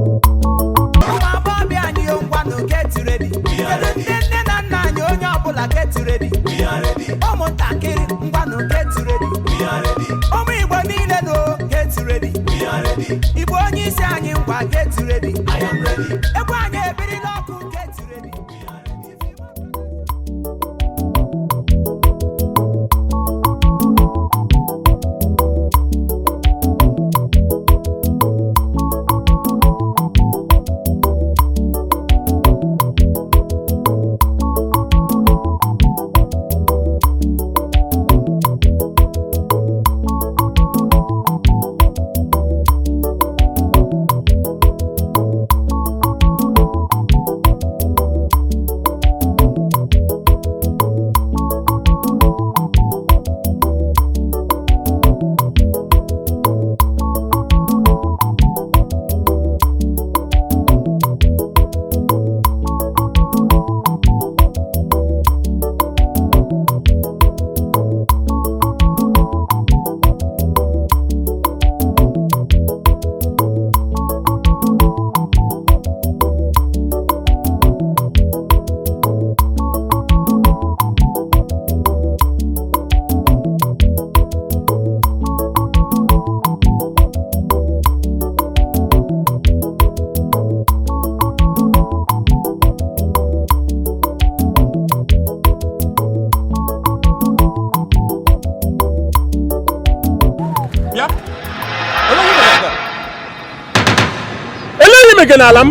Ụmụ agbọghọbịa anyị, o ngwanụ, get ready. Kedu ndị nne na nna anyị? Onye ọbụla get ready. Ụmụntakịrị, ngwanụ, get ready. Ụmụ Igbo niile no get ready. Igbo, onye isi anyị, ngwa, get ready. Egwu anyị ebirila ọkụ. Get ready. Bịa. Elee ihe mege n'ala m?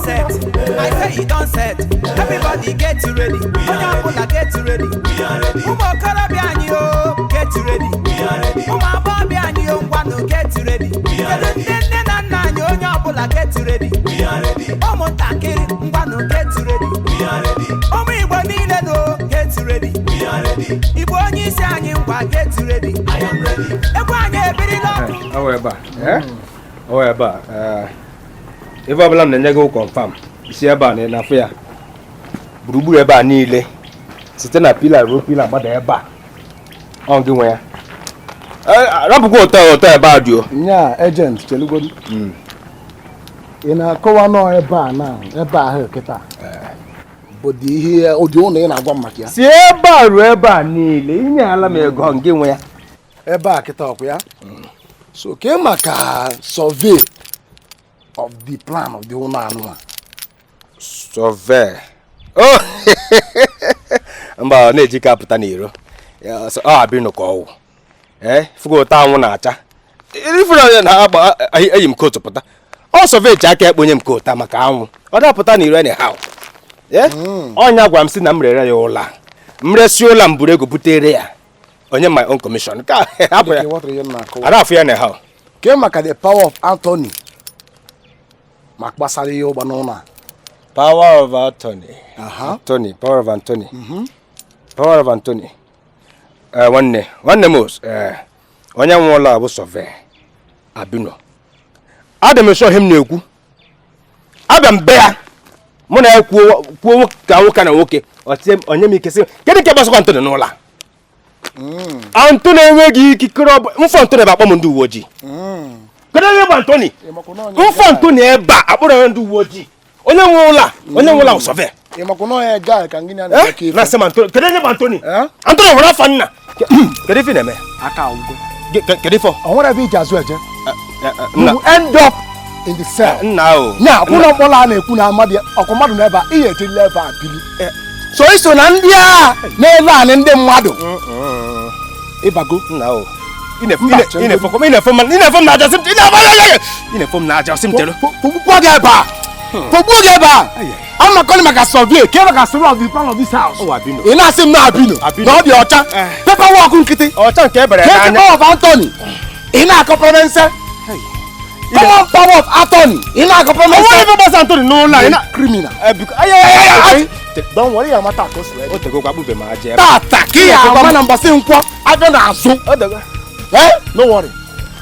Set. I say e don set. Everybody get ready. Onye ọbụla get ready. Ụmụ okorobịa anyị, o get ready. Ụmụ agbọghọbịa anyị, o ngwanụ, get ready. Kedu ndị nne na nna anyị? Onye ọbụla get ready. Ụmụntakịrị, ngwanụ, get ready. Ụmụ Igbo niile no get ready. Igbo, onye isi anyị, ngwa, get ready. Egwu anyị ebirila ọkụ. Ọ wụ ebe a, eh? Ọ wụ ebe a, eh, ife ọbụla m na-enye gị confirm isi ebe a na ị na-afụ ya gburugburu ebe a niile, site na pillar ruo pillar, gbada ebe a, ọ gị nwe ya. Eh, rapụkwa ụtọ ụtọ ebe a dị o. Nya agent, chelugodu. Ị na-akọwa nọọ ebe a na ebe ahụ kịta bụ dị ihe ụdị ụlọ ị na-agwa m maka ya? Si ebe a ruo ebe a niile, inyeala m ego, gị nwe ya. Ebe a kịta, ọkwa ya? So ke maka survey of the plan of the ụlọ anụ a? Survey? Oh, mba, ọ na-eji ka apụta n'iro. Ya, ọ abịnụ ka ọwụ ee fugo ụtọ anwụ na-acha ifuru onye na-agba. Eyi m coat pụta. Ọ survey ji aka ekponye m coat a maka anwụ, ọ dapụta n'iro anyhow. Ee, ọnya gwara m sị na m rere ya ụlọ a, m resi ụlọ m, buru ego butere ya, onye my own commission ka hapụ ya. Ka ị ghọtara ihe m na-akọwa? Ada afụ ya anyhow. Ke maka the power of attorney ma gbasara ihe ụgba n'ụlọ a? Power of attorney? Aha. Attorney, power of attorney, power of attorney. Eh, nwanne m, onye nwe ụlọ a bụ survey Abino. Adị m sure ihe m na-ekwu. Abịa m be ya, mụ na ya kwuo kwuo ka nwoke na nwoke. Ọtie onye m ike sị, kedu nke gbasakwa Antoni n'ụlọ a? Antoni enweghị ikikere ọ bụ mfọ. Antoni bụ akpọ m ndị uwe ojii. Kedu onye bụ Antoni? Mfọ Antoni ebe a, akpọrọ ya ndị uwe ojii. Onye nwe ụlọ a, onye nwe ụlọ a bụ survey. Ị makwa na onye guy ka ngịnị a na-eke ife? Na-asị m Antoni, kedu onye bụ Antoni? Eh? Antoni nwere afa nna. Kedu ife ị na-eme? Aka agwụgo. Kedu ife ọ? O nwere ebe iji azụ eje. Nna. You will end up in the cell. Nna o. Nya ụlọ mkpọrọ a na-ekwu na mmadụ ọkụ mmadụ n'ebe a, ihe ejirila ebe a bili so iso na ndị a na-ele anị ndị mmadụ ịbago. Nna o. Mba, ị na-efo m n'aja, sị m ị na-efo m n'aja, sị m chere. Fụgbukwa gị ebe a. Fogbuo gị ebe a. Amakọlị maka survey ka maka survey of the plan of this house. Ị na-asị m na Abino na ọ dị ọcha. Paperwork nkịtị. Ọcha nke ebere n'anya. Power of attorney. Ị na-akọ promense. Common power of attorney. Ị na-akọ promense. Onwere ife gbasa Anthony n'ụlọ a. Criminal. Don't worry, ya mata ka o si wee. O tego akpụbe m aja ebe. Tata ka ị ama na mbọsị nkwọ abịa n'azụ. Eh? No worry.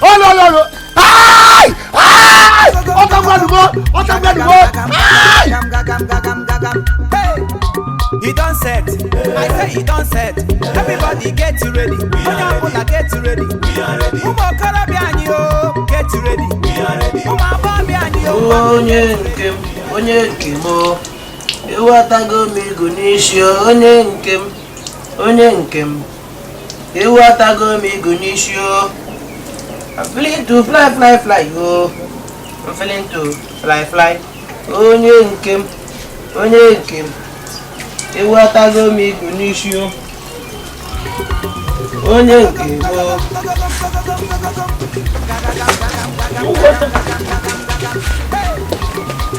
Oh no no no. Ai! Ai! Ọtagbadugo! Ọtagbadugo! Ai! E don set. I say e don set. Everybody get ready. Onye ọbụla get ready. Ụmụ okorobịa anyị o, get ready. Ụmụ agbọghọbịa anyị o. Onye nke m, onye nke m o, ewetago m igu n'isi o, onye nke m, onye nke m, ewetago m igu n'isi o. I'm feeling to fly, fly, fly, oh. I'm feeling to fly, fly. Onye nke m, onye nke m, ewetago m igu n'isi o. Onye nke m o.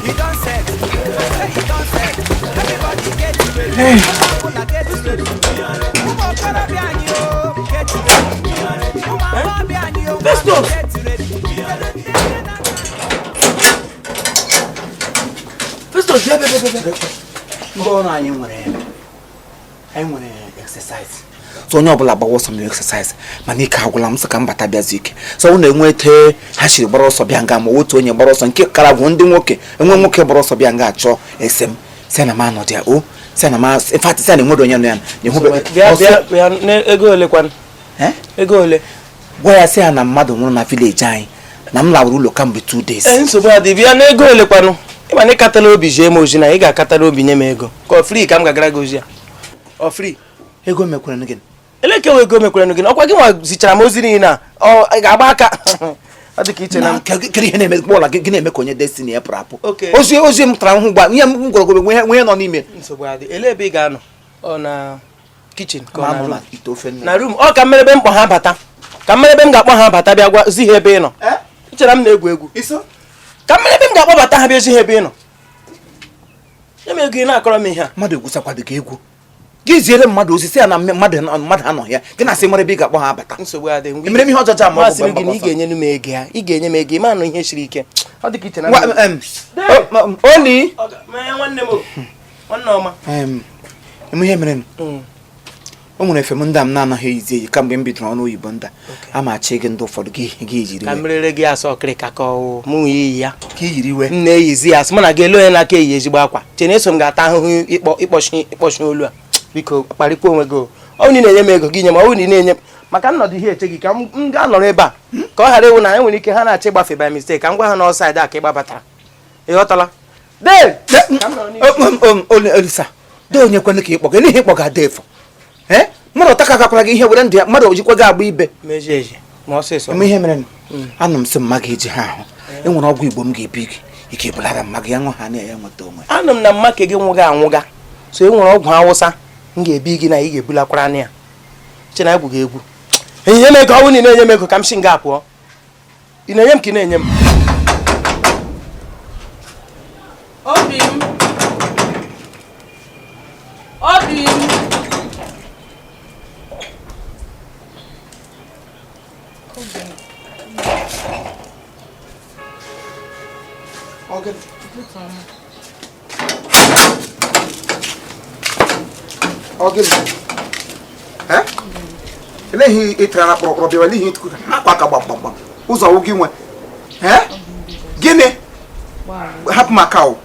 E don set. I say e don set. Everybody get ready. Onye ọbụla get ready. Ụmụ okorobịa anyị o, get ready. Ụmụ agbọghọbịa anyị o, get ready. Festus, bịa bịa bịa bịa. Ndị ọrụ anyị nwere exercise. So onye ọbụla gbawa ọsọ mere exercise mana ike agwụla m sị ka m bata bịazu ike. So ọ na-enweta ha siri gbara ọsọ bịa nga ma otu onye gbara ọsọ nke kara gwụ ndị nwoke enwe nwoke gbara ọsọ bịa nga achọ ese m sị na m anọdụ ya o sị na m in fact sị na enwere onye nọ ya na Bịa ego ole kwanụ? Ego ole? Gwa ya sị ya na mmadụ nwụrụ na village anyị na m lawara ụlọ kamgbe 2 days. Nsogbu adị bịa na ego ole kwanụ? Ịma na ịkatala obi jee m ozi na ị ga-akatala obi nye m ego. Ka ọ free ka m ga-agara gị ozi ya. Ọ free. Ego mekwere gịnị? Eleke ego mekwere gịnị? Ọkwa gị nwa zichara m ozi niile a ọ ga-agba aka. Ọ dị ka iche na kedu ihe na-eme ụlọ gị na-eme ka onye destiny ya pụrụ apụ. Ozi ozi m tara ahụhụ gba ihe m gwara gị nwe nọ n'ime. Nsogbu adị. Ele ebe ị ga-anọ? Ọ na kitchen ka ọ na ite ofe nne. Na room. Ọ ka mmere ebe m kpọ ha bata. Ka mmere ebe m ga-akpọ ha bata bịa gwa zi ha ebe ị nọ. Ichere m na-egwu egwu. Ka mmere ebe m ga-akpọ bata ha bịa zi ha ebe ị nọ. Nye m ego ị na-akọrọ m ihe a. Mmadụ egwusakwado gị egwu. Gị ziere mmadụ ozi sị ya na mmadụ anọ ya gị na-asị mara ebe ị ga-akpọ ha abata. Nsogbu adị. Emere m ihe ọjọọ ma ọ bụ gị na ị ga-enye m ego ya. Ị ga-enye m ego ị ma anụ ihe siri ike. Ọ dị ka iche na Oli. Nwanne m nwanne ọma. Eme ihe mere o nwere efe m ndị a m na-anaghị eyizi eyi kamgbe m bidoro ọrụ oyibo ndị a ma achị gị ndị ụfọdụ gị ejiri ka m rere gị asọ ọkịrịka ka ọ mụ iyi ya ka i yiri iwe m na-eyizi ya asị mụ na gị ele onye na-aka eyi ezigbo akwa che na eso m ga-ata ahụhụ ịkpọchi olu a. Biko kparịkwa onwe gị. Ọ na na-enye m ego gị nye m ọ na na-enye m maka nnọdụ ihe eche gị ka m gaa nọrọ ebe a ka ọ ghara ịwụ na enwere ike ha na-achọ ịgbafe by mistake ka m gwa ha na ọsaịdị a ka ị gbabatara. Ị ghọtala? Olisa dee onye kwene ka ịkpọga ele ihe ịkpọga defọ mmadụ ọtaka gakwara gị ihe were ndụ ya mmadụ ojikwa gị agba ibe eme ihe mere anụ m sị mma ga-eji ha ahụ enwere ọgwụ igbo m ga-ebi gị ike bulara mma gị ya ṅụ ha na ya nweta onwe. Anụ m na mma ka gị nwụga anwụga so e nwere ọgwụ awụsa m ga-ebi gị na ị ga-ebulakwara na ya che na egwu gị egwu. Enye m ego ọ bụrụ na ị na-enye m ego ka m si nga pụọ. Ị na-enye m ka ị na-enye m. Obi m. Obi m. Eleghị ịtara na kpọrọkpọrọ bịara n'ihi ịtụkụ akwa aka gbamgbam ụzọ wụ gị nwe gịnị hapụ maka o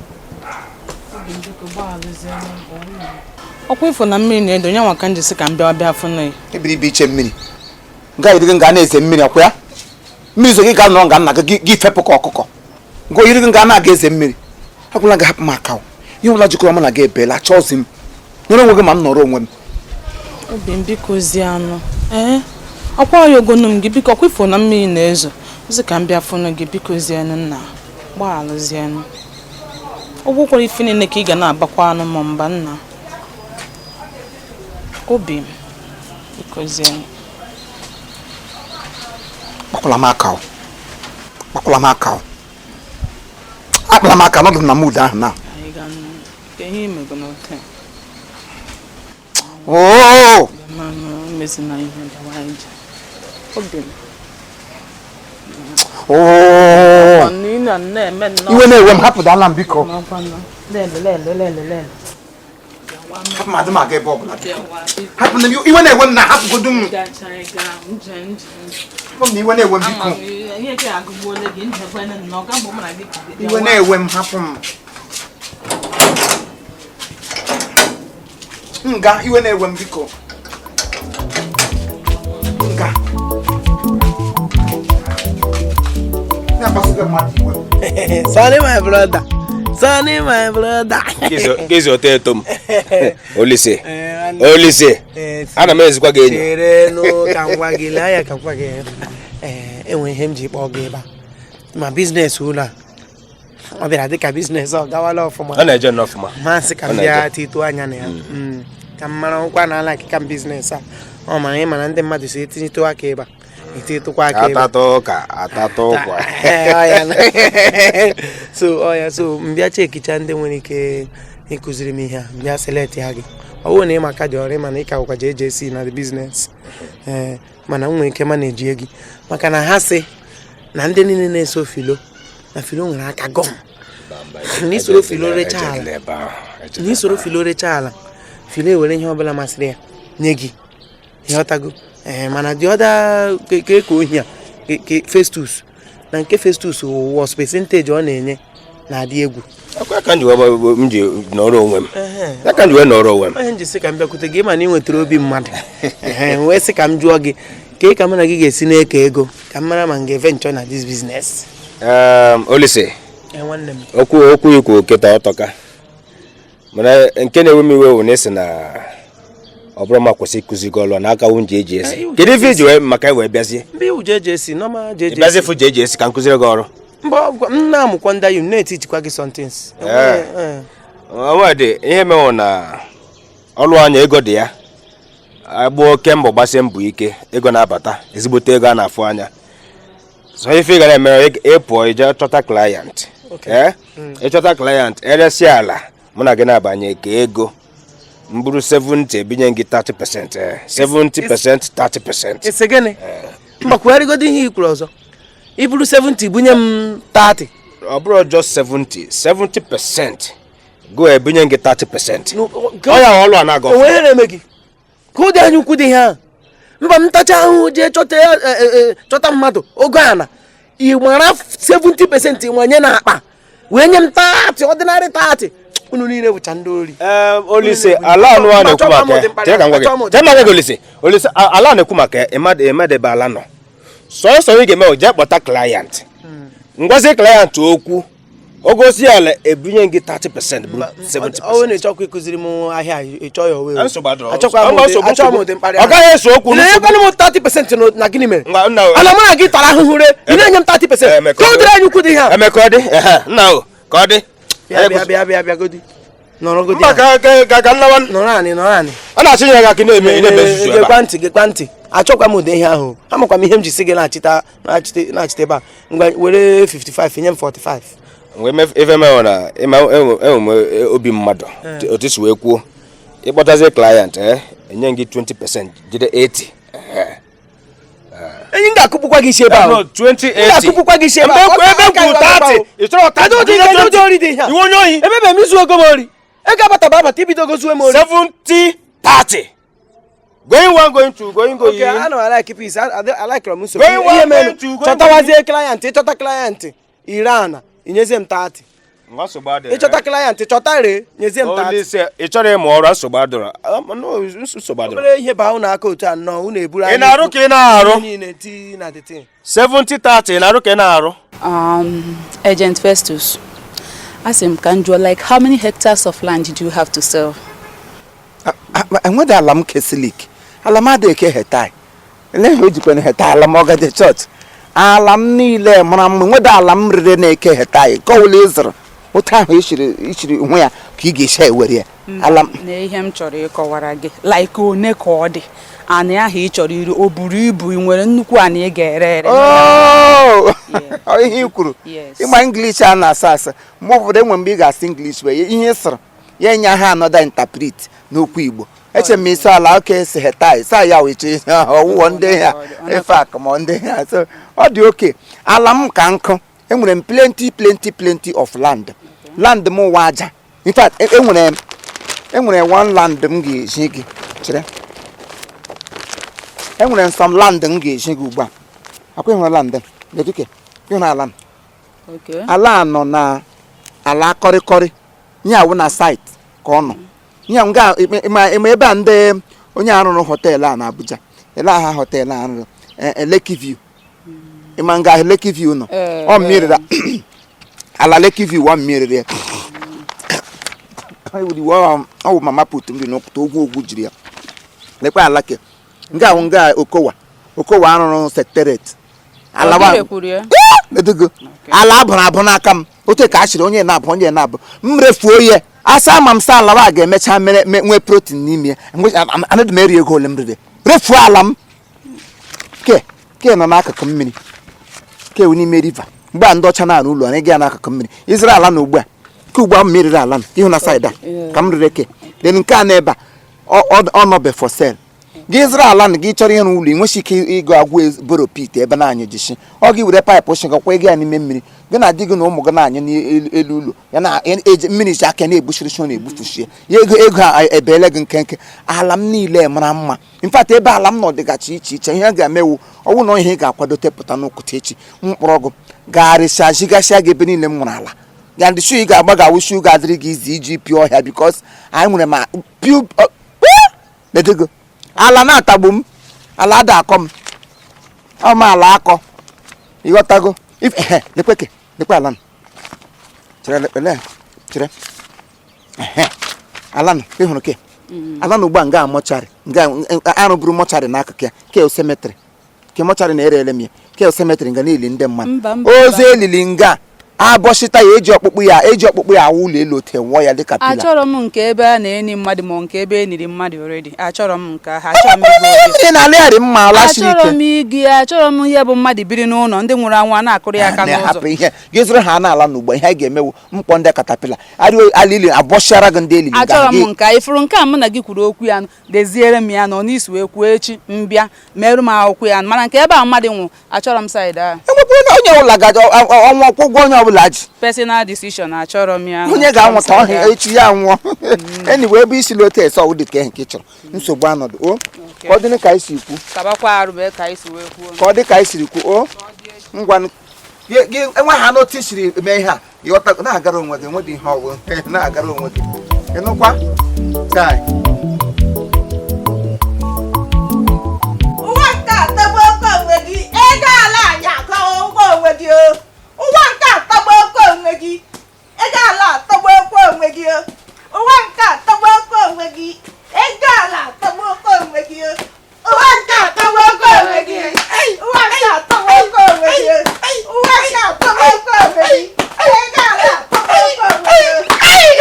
ọkwa ifo na mmiri na-edo onye nwa ka njisi ka m bịa bịa fụ na ya ebiri ibe iche mmiri nga yiri gị nga na-eze mmiri ọkwa ya mmiri zo gị ga nọrọ nga nna gị gị fepụ ka ọkụkọ ngo yiri gị nga na-aga eze mmiri agwụla gị hapụ maka o ihe ọbụla jikọrọ mụ na gị ebeela chọọzi m nọrọ onwe gị ma m nọrọ onwe m. Obi m biko zie anụ ee ọkwa ya ogonu m gị biko ọkwa ifo na mmiri na-ezo ozi ka m bịa fụnụ gị biko zienụ nna gbaghalụzienụ ụgwọ kwara ife niile ka ị ga na-agbakwa anụ ma mba nna obi m biko zienụ. Kpakwala m aka o kpakwala m aka o Akpara m aka nọdụ na mood ahụ na. Anyị ga nụ. Ka ihe imego n'ote. Oo! Manụ mezina ihe bịawa ije. Obi m. Oo! Ọnụ ị na na-eme nnọọ. Iwe na-ewe m, hapụdala m biko. N'ọkwanụ. Lele lele lele lele. Hapụ m, adị m aga ebe ọbụla. Bịawa. Hapụ m, iwe na-ewe m na hapụgodu m. Gacha ịga nje nje nje. Hapụ m na iwe na-ewe m Ama biko. m ihe ka agụgbuole gị njekwana nnọọ ka mgbe mụ na gị jide. Iwe na-ewe m, hapụ m. Nga, iwe na-ewe m biko. Nga. Na-akpasugo mmadụ iwe. Sorry, my brother. Sorry, my brother. Gịzi oto eto m. Olise. Olise. Ana m ezikwa gị enyo. Chere nụ ka m gwa gị, lee anya ka m gwa gị. Ee, enwe ihe m ji kpọọ gị ebe a. Ma business ụlọ a, ọ bịara dịka business ọ gawala ọfụma. Ọ na-eje nnọọ ọfụma. Masị ka Ọ m na-eje. bịa tito anya na ya. Ka m mara ụkwa na ala ka m business a. Ọ mara ị mara ndị mmadụ si etinyetụ aka ebe a, etinyetụkwa aka ebe a. Atatụ ụka, atatụ ụkwa. Ee, ọ ya na. So ọ ya, so m bịa chekicha ndị nwere ike ịkụziri m ihe a, m bịa select ha gị. Ọ bụrụ na ị maka dị ọrụ, ịma na ị ka bụkwa JJC na the business. Ee, mana m nwere ike manage gị maka na ha sị na ndị niile na-eso filo na filo nwere aka gọm na isoro filo rechaa ala, na isoro filo rechaa ala, filo ewere ihe ọbụla masịrị ya nye gị, ịghọtago? Ee, mana the other ke ka ohi a ke Festus na nke Festus was percentage ọ na-enye na-adị egwu. Akwa ka m ji wee m ji nọrọ onwe m. Ya ka m ji wee nọrọ onwe m. Onye m ji sị ka m bịakwute gị, ma na ị nwetara obi mmadụ. Ehe, m wee sị ka m jụọ gị ka ị ka mụ na gị ga-esi na-eke ego ka m mara ma m ga-eventure na this business. Olise. Ee, nwanne m. Okwu ikwu kịta ọtọka. Mana nke na-ewe m iwe bụ na ị sị na ọ bụrụ ma kwụsị ịkụzi gị ọlụ na aka wụ nji eji esi. Kedu ife iji wee maka wee bịazie? Mba, iwu JJC, normal JJC. Ị bịazie fụ JJC ka m kụziri gị ọrụ. Mba, m na-amụkwa ndị ayụ na-etichikwa gị somethings. Ee. Ọ dị ihe menwụ na ọlụ anya ego dị ya. Agbuo oke mbọ gbasie mbọ ike, ego na-abata, ezigbote ego a na-afụ anya. So ife ị ga na-eme, ị pụọ ije chọta client. Ee? Ịchọta client, eresi ala, mụ na gị na-abanye ka ego. M bụrụ 70 ebinye gị 30%, 70%, 30%. Ese gịnị? Mba, kwugharịgodo ihe i kwuru ọzọ. I bụrụ 70 bunye m 30. Ọ bụrụ just 70, 70%. Go ebinye gị 30%. Ọ ya ọlụ a na-aga Onwe ọfụma. ihe na-eme gị. Ka ụdị anya ukwu dị ihe ahụ. Mba, m tacha ahụhụ jee chọta ya, chọta mmadụ ogo ana. Ị mara 70% nwanye na akpa wee nye m 30, ordinary 30. Unu niile bụcha ndị ori. Olise, ala anụ a na-ekwu maka ya. Chere ka m gwa gị. Chere m gwa gị, Olise. Olise, ala a na-ekwu maka ya, ịmadụ ebe ala nọ. Sọsọ ị ga-eme bụ jee kpọta client. Ngwazi client okwu. O gosi ala ebinye gị 30% bụrụ 70%. Ọ na ịchọkwa ịkụziri m ahịa, ịchọ ya owe. Nsogbu adịrọ. Achọkwa m Nsogbu, nsogbu, achọghị m ụdị mkparị Ọ gaghị eso okwu. Ị na-enyekwanụ m 30% na gịnị mere? Ngwa, nna o. Ala mụ na gị tara ahụhụ re, ị na-enye m 30%. Emeka, Ka ọ dịrị anyị ukwu dị ihe a. Emeka, ọ dị? Ehe, nna o, ka ọ dị. Bịa, bịa, bịa, bịa, bịa, godi. Nọrọ godi. Mba, ka nlawa. Nọrọ anị, nọrọ anị. Ọ na-achị nyere gị aka ị na-eme nzuzu ebe a. Gekwa ntị, gekwa ntị. Achọkwa m ụdị ihe ahụ. Amakwa m ihe m ji sị gị na-achịta ebe a. Ngwa, were 55, nye m 45. Mgbe ife mere na ịma enwe m obi mmadụ otu isi wee kwuo, ịkpọtazie client, enye gị 20%, jide 80. Enyi m ga-akụpụkwa gị isi ebe ahụ. No, 20, M ga-akụpụkwa gị isi ebe ahụ. Ebe m kwuru 30, ị chọrọ 30, Kedu ụdị jide kedu ụdị 20. ori dị ihe a? Iwe onye ohi. Emebe m izu ego m ori. Ego abataba abata, ibido gozuo m ori. 70, 30. Going one, going two, going, going. Okay, ana m like peace. I like m nsogbu. Going one, Ihe mere, going two, going chọtawazie client, ịchọta client, ire ana, inyezie m 30. Ngwa, nsogbu adịrọ. Ịchọta client, chọta ree, nyezie m 30. Olise, ị chọrọ ịmụ ọrụ, nsogbu adịrọ. No, nsogbu adịrọ. Obere ihe baa unu aka otu a nnọọ, unu eburu Ị na-arụ ka ị na-arụ? Ihe niile tii na the thing. 70, 30, ị na-arụ ka ị na-arụ? Agent Festus, asị m ka m jụọ, like, how many hectares of land did you have to sell? Enwedị ala m kesilik, ala m adịghị eke hectare. Eleghị o jikwana hectare ala m ọgade chọọchị. Ala m niile mara mma, enwedị ala m rere na-eke hectare. Nke ọbụla ị zụrụ otu ahụ isiri hụ ya ka ị ga-esi ewere ya. Ala m Na ihe m chọrọ ịkọwara gị, like, one ka ọ dị anị ahụ ị chọrọ iri, o buru ibu, ị nwere nnukwu anị ị ga-ere ere? Oh, Oh, ọ ihe i kwuru. Yes. Ịma English a na-asa asa mgbe ụfọdụ, enwe mgbe ị ga-asị English wee ihe ị sịrị ya enye ha another interpret n'okwu Igbo. Eche m isi ala oke esi hetai sa ya weche ọwụwọ ndị ha ife akụmọ ndị ha. So ọ dị oke ala m ka nkụ. Enwere m plenty, plenty, plenty of land. Land m ụwa aja. In fact, enwere one land m ga-eji gị. Chere, enwere m some land m ga-eji gị ugbu a. Akwa ịhụrụ land m leduke, ịhụrụ ala m? Okay. Ala a nọ na ala kọrịkọrị ihe awụ na site ka ọ nọ ihe nga. Ịma ebe a ndị onye arụrụ hotel a na Abuja, ele aha hotel a arụrụ, Lekki View. Ịma nga Lekki View nọ? Ee. Ọ mmiri ala Lekki View, ọ mmiri ya ọ wụ mama put nri n'ụkwụta ogwu ogwu jiri ya. Lekwa ala ke nga ahụ, nga Okowa, Okowa arụrụ secretariat ala. Ọ gịnị kwuru ya? Edogo ala abụrụ abụ n'aka m otu ka a chịrị onye na-abụ, onye na-abụ m refuo ya asa ama m sa ala a ga-emecha mere nwee protein n'ime ya. Anaghị m eri ego ole m rere refuo ala m ke ke nọ n'akụkụ mmiri, ke ewu n'ime river. Mgbe a ndị ọcha na-arụ ụlọ, anyị ga n'akụkụ mmiri ịzụrụ ala na ugbu a ke ugbu a mmiri rere ala m ịhụ na side a ka m rere ke. Then nke a n'ebe a ọ nọbe for sale. Gị zụrụ ala na gị chọrọ ịrụ ụlọ, ị nweghị ike ịgụ agwụ borrow pit ebe na-anyị jishi ọ gị were pipe shigakwa ego ya n'ime mmiri. Gị na di gị na ụmụ gị na-anyị n'elu ụlọ ya na eji mmiri ji aka na-egbuchirichi, ọ na-egbufuchie ya. Ego a ebeele gị nkenke. Ala m niile mara mma. In fact, ebe ala m nọ dịgacha iche iche. Ihe a ga-emewu ọwụ na ihe ị ga-akwadote pụta n'ụkụta echi, mkpọrọgwụ gagharịsịa zigasịa gị ebe niile m nwere ala ya. Ndị shu ị ga-agba ga-awụ shu ga-adịrị gị izi iji pịa ọhịa, because anyị nwere ma piu ledego ala na-atagbu m. Ala ada akọ m, ọ ma ala akọ, ịghọtago? Ehe, lekweke, lekwe ala nụ. Chere, lekwe, chere. Ehe, ala nụ ị hụrụ ke ala nụ ugbu a nga mortuary nga arụburu mortuary n'akụkụ ya, ke cemetery, ke mortuary na-erele m ya, ke cemetery nga niile ndị mmadụ Mba, mba, ozu elili nga abọchịta ya, eji ọkpụkpụ ya, eji ọkpụkpụ ya awụ ụlọ elu otu nwụọ ya dịka pillar. Achọrọ m nke ebe a na-eni mmadụ ma nke ebe eniri mmadụ already. Achọrọ m nke ahụ, achọrọ m ihe igu. Mmiri na ala ya dị mma, ala siri Achọrọ ike. m igi ya, achọrọ m ihe bụ mmadụ biri n'ụlọ, ndị nwụrụ anwụ a na-akụrụ ya aka n'ụzọ. Na-ahapụ ihe gị zụrụ ha n'ala n'ugbo. Ihe anyị ga-emewu mkpọ ndị caterpillar arịọ ala ili abọchiara gị ndị elili nga. Achọrọ m nke a ifuru nke a mụ na gị kwuru okwu ya, deziere m ya nọ n'isi wee kwuo echi mbịa merụ m akwụkwọ ya. Mana nke ebe a mmadụ nwụ, achọrọ m side ahụ. Enwekwara na onye ọbụla gaji ọnwa ọkwụ ụgwọ, onye ọbụla ji. Personal decision, achọrọ m ya. Onye ga-anwụta ọhịa echi ya nwụọ. Anyway, ebe isi lote ese ọwụ dị ka ihe nke ị chọrọ, nsogbu anọdụ o. Ka ọ dị ka anyị si kwu. Kabakwa arụ bụ ka anyị si wee kwuo. Ka ọ dị ka anyị siri kwu o. Ngwa, gị enwe ha n'otu i siri mee ihe a, ịghọta, na-agara onwe gị, enwedị ihe ọgwụ na-agara onwe gị, ịnụkwa kai. Ụwa nke a tagbuo oke onwe gị. Ego ala anyị akọwa ụgwọ onwe gị o. Ụwa nke a tagbuo oke onwe gị. Ego ala atagbuo oke onwe gị o. Ụwa nke a tagbuo oke onwe gị. Ego ala atagbuo oke onwe gị o. Ụwa nke a tagbuo oke onwe gị. Ụwa nke a tagbuo oke onwe gị o. Ụwa nke a tagbuo oke onwe gị. Ego ala atagbuo oke onwe gị o.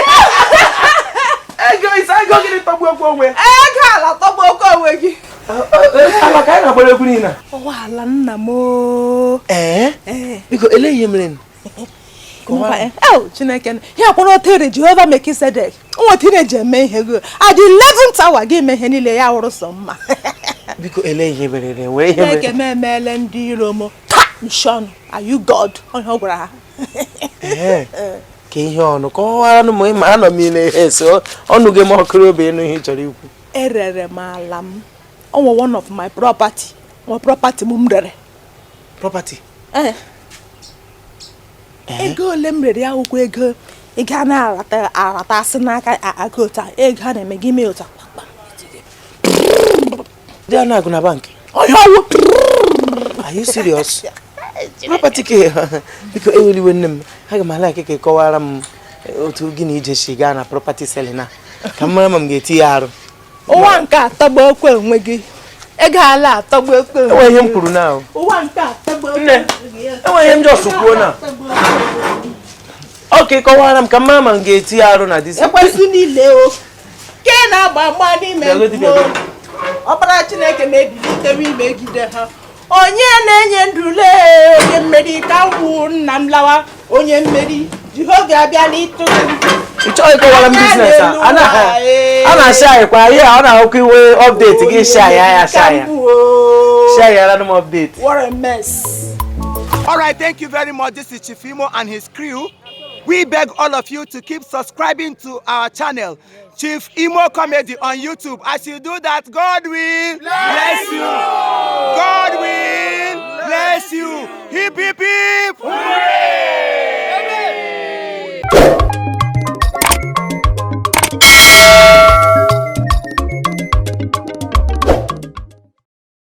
Ego ise, ego gịnị tọgbuo okwu onwe? Ego ala tagbuo oke onwe gị. Ala ka anyị na-agbara egwu niile. Ụwa ala nna m o. Ee, biko, elee ihe mere? El Chineke ya kwara otere Jehova Mekisedek nweta eji eme ihe go at the 11th hour gị eme ihe niile ya wụrụ sọ mma. Biko, elee ihe mere? Wee ihe Chineke mere? M emeele ndị iro m taa nshọn. Are you God? Onye ọ gwara ha. Ee, ka ihe ọnụ kọwara m ma anọ m ile ihe so ọnụ gị ma ọkụrụ obi ịnụ ihe ị chọrọ ikwu. Erere m ala m. Ọ nwe one of my property, nwe property m rere. Property? Ee. Ego ole m rere ya wụkwa ego ị ga na-arata arata asị n'aka aka ụta ego a na-eme gị mee ụta. Dị a na-agụ na bank? Onye ọwụ. Are you serious? Property ke? Biko, eweliwe nne m, aga m ala ka ị kọwara m otu gị na ije si gaa na property selling a, ka m mara ma m ga-eti ya arụ. Ụwa nke atọgbu okwe onwe gị. Ego ala atọgbu okwe onwe. Enwe ihe m kwuru na Ụwa nke atọgbu okwe Nne, onwe gị. Enwe ihe m just kwuo na ọ ka ị kọwara m ka m mara ma m ga-eti ya arụ na this. Ekwesị niile o ke na-agba mgba n'ime Bịagodi, mmụọ. Bịagodi. Ọkpara Chineke ma ebilitere imegide ha. Onye na-enye ndụ lee, onye mmeri ka m wụ. Nna m lawa, onye mmeri. Jehova abịala ịtụrụ m. Ị chọghị ịkọwara m business a a na-asị anyị kwa ihe a, ọ na-ahụkwa iwe update gị si anyị anya asị anyị si anyị ara m update. What a mess. All right, thank you very much. This is Chief Imo and his crew. We beg all of you to keep subscribing to our channel, Chief Imo Comedy on YouTube. As you do that, God will bless you.